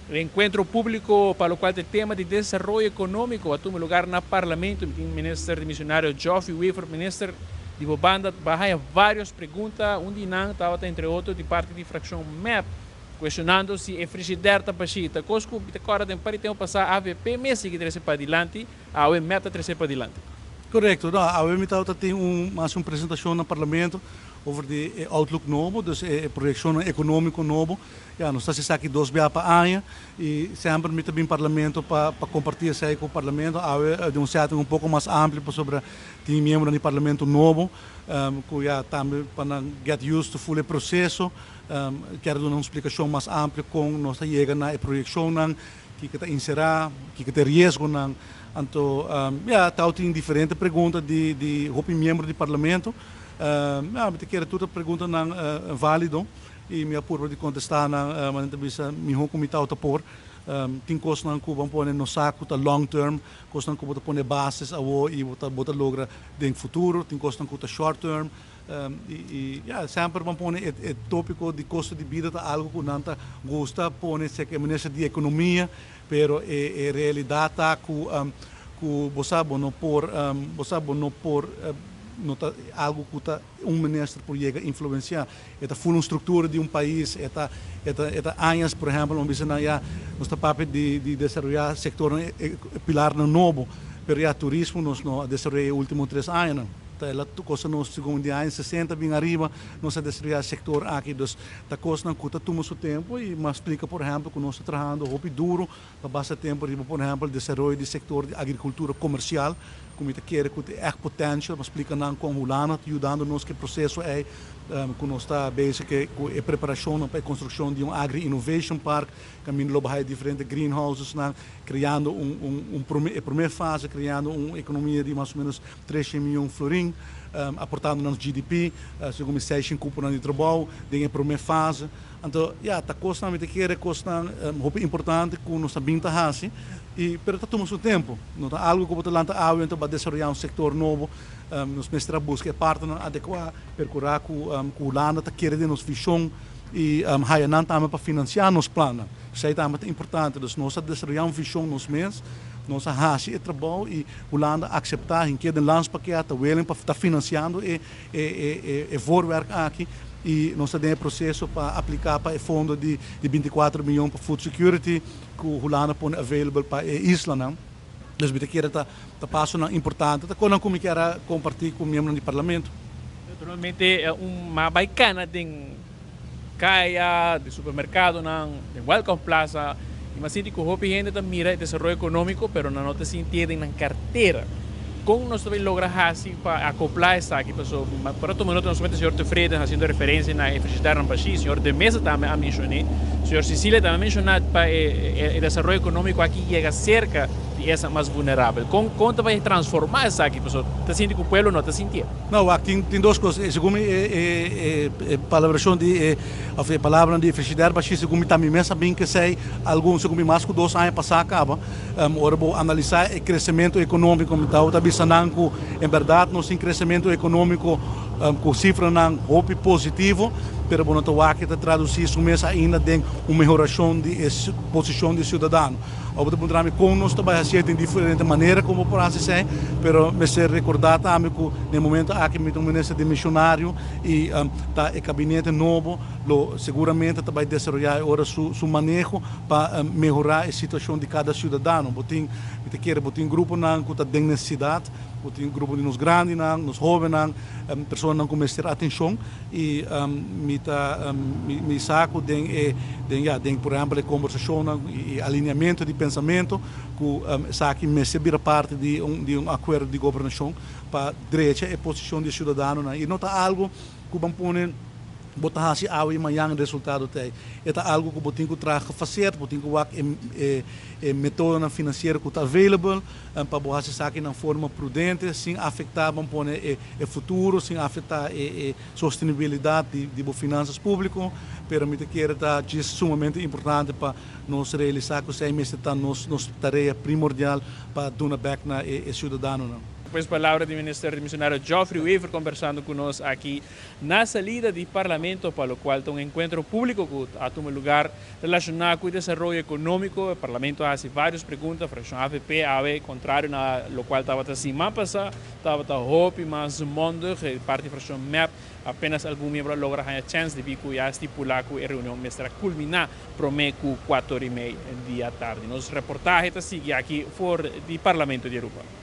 Enkuentro públiko pa lokual ta e tema di desaroyo ekonómiko a tuma lugar na Parlamento. Mi tin Minister Dimisionario Geoffrey Wever. Minister, di bo banda bo a haña vários pregunta. Un di nan tabata entre otro di parti di frakshon mep, kuestionando si e frishider ta bashí. Ta kos ku mi ta kòrda den par di tempu pasá avp mes sigui trese padilanti, awe mep ta trese padilanti. Korekto. No, awe mi tabata tin un mas un presentashon na Parlamento over di e outlook nobo, dus e proyekshonnan ekonómiko nobo. Ya, nos ta hasi esaki dos bia pa aña i semper mi ta bin Parlamento pa pa kompartí esei ku Parlamento. Awe den un setting un poko mas amplio pasobra tin miembronan di Parlamento nobo ku ya tambe pa nan get used to ful e proseso. Kier duna un splikashon mas amplio kon nos ta yega na e proyekshonnan, kiko ta enserá, kiko ta e riesgonan. Anto ya tau tin diferente pregunta di di hopi miembro di Parlamento. Ya mi ta kere tur ta preguntanan válido. I mi a purba di kontestá nan, ma nan ta bisa mihó ku mi tau ta por. Tin kosnan ku bo a pone no sa ku ta long term, kosnan ku bo ta pone bases awor i bo ta bo ta logra den futuro, tin kosnan ku ta short term. I ya, semper bo a pone e e tópiko di kosto di bida ta algu ku nan ta gusta pone sek e minister di ekonomia, pero e e realidat ta ku ku bo sa bo no por bo sa bo no por no ta algu ku ta un minister por yega influenciá. E ta ful un struktura di un pais, e ta e ta e ta añas, por ehèmpel, bo bisa nan ya nos ta papia di di desaroyá sektornan e pilarnan nobo, pero ya turismo nos no a desaroyá e último tres añanan. Ta e la kosa nos segun di aña sesenta bin ariba nos a desaroyá e sektor aki. Dus ta kosnan ku ta tuma su tempu i mas splika por ehèmpel ku nos ta trahando hopi duru pa basa tempu riba por ehèmpel desaroyo di sektor di agrikultura komersial ku mi ta kere ku tin ègt potential. Pa splika nan kon Hulanda ta yudando nos ku e proseso ei. Ku nos ta bezig ku e preparashonnan pa e konstrukshon di un Agri Innovation Park, kaminda lo bahai diferente greenhousesnan, kreando un un un prome e prome fase kreando un ekonomia di mas o menos treshen mion florin, aportando na nos GDP, segun mi seishen kuponan di trabou den e prome fase. Anto, ya, ta kosnan mi ta kere kosnan hopi importante ku nos ta bin ta hasi, i pero ta tuma su tempu. No ta algu ku bo ta lanta awe anto bo a desaroyá un sektor nobo. Nos mester a buska e partnernan adekuá, perkurá ku ku Hulanda ta kere den nos vishon i haya nan tambe pa finansiá nos plannan. Esei tambe ta importante. Dus nos a desaroyá un vishon nos mes, nos a hasi e trabou i Hulanda a akseptá hinké den landspakket, ta willing pa ta finansiando e e e e voorwerk aki i nos ta den e proseso pa apliká pa e fondo di di 24 mion pa food security ku Hulanda pone available pa e islanan. Dus mi ta kere ta ta pasonan importante, ta konan ku mi kier a kompartí ku miembronan di parlamento. Naturalmente un ma bai kana den kaya, den supermerkadonan, den Welcome Plaza i mi a sinti ku hopi hende ta mira e desaroyo ekonómiko pero nan no ta sintié den nan kartera. Kon nos ta bai logra hasi pa akoplá esaki? Pasobra por a tuma nota no solamente señor Tevreden hasiendo referensia na e frigidairnan bashí, señor De Meza tambe a menshoné, señor Cecilia tambe a menshoná pa e desaroyo ekonómiko aki yega serka di esnan mas vulnerabel. Kon kon ta bai transformá esaki? Pasobra ta sinti ku pueblo no ta sintié. No, wak, tin tin dos kos. Segun mi e e e palabrashon di e òf e palabranan di e frigidair bashí segun mi ta mi mes a bin kesei algun segun mi mas ku dos aña pasá kaba. Ora bo analisá e kresementu ekonómiko, mi tabata bisa nan ku en bèrdat nos tin kresementu ekonómiko ku sifranan hopi positivo, pero bo no ta wak e ta tradusí su mes ainda den un mehorashon di e posishon di siudadano. Ora bo ta puntra mi kon nos ta bai hasié, tin diferente manera kon bo por hasi esei, pero mester rekordá tambe ku na e momento aki mi ta un minister demisionario i ta e kabinete nobo lo seguramente ta bai desaroyá e ora su maneho pa mehorá e situashon di kada siudadano. Bo tin, mi ta kere, bo tin gruponan ku ta den nesesidat, bo tin grupo di nos grandinan, nos hóbennan, personanan ku mester atenshon i mi ta, mi sa ku den e, den ya, den por ehèmpel e kombersashonnan i alineamentu di pensamentu ku esaki mester bira parti di un di un akuerdo di gobernashon pa drecha e posishon di e siudadanonan i no ta algu ku ban pone. Bo ta hasi awe i mañan resultado ta ei. E ta algu ku bo tin ku traha gefaseerd, bo tin ku wak e e metodonan finansiero ku ta available pa bo hasi esaki na forma prudente sin afektá, ban pone, e e futuro, sin afektá e e sostenibilidat di di bo finansas públiko. Pero mi ta kere ta djis sumamente importante pa nos realisá ku esei mester ta nos nos tarea primordial pa duna bèk na e e siudadanonan. Pues palabra di minister demisionario Geoffrey Wever conversando cu nos aki na salida di Parlamento, pa locual ta un encuentro publico cu a tuma lugar relaciona cu desaroyo economico. Parlamento a haci varios pregunta, fraccion AVP awe, contrario na locual tabata siman pasa, tabata hopi mas mondig, parti fraccion MEP apenas algun miembro a logra haya chance debi cu ya stipula cu e reunion mester a culmina prome cu 4:30 di atardi. Nos reportahe ta sigui aki for di Parlamento di Aruba.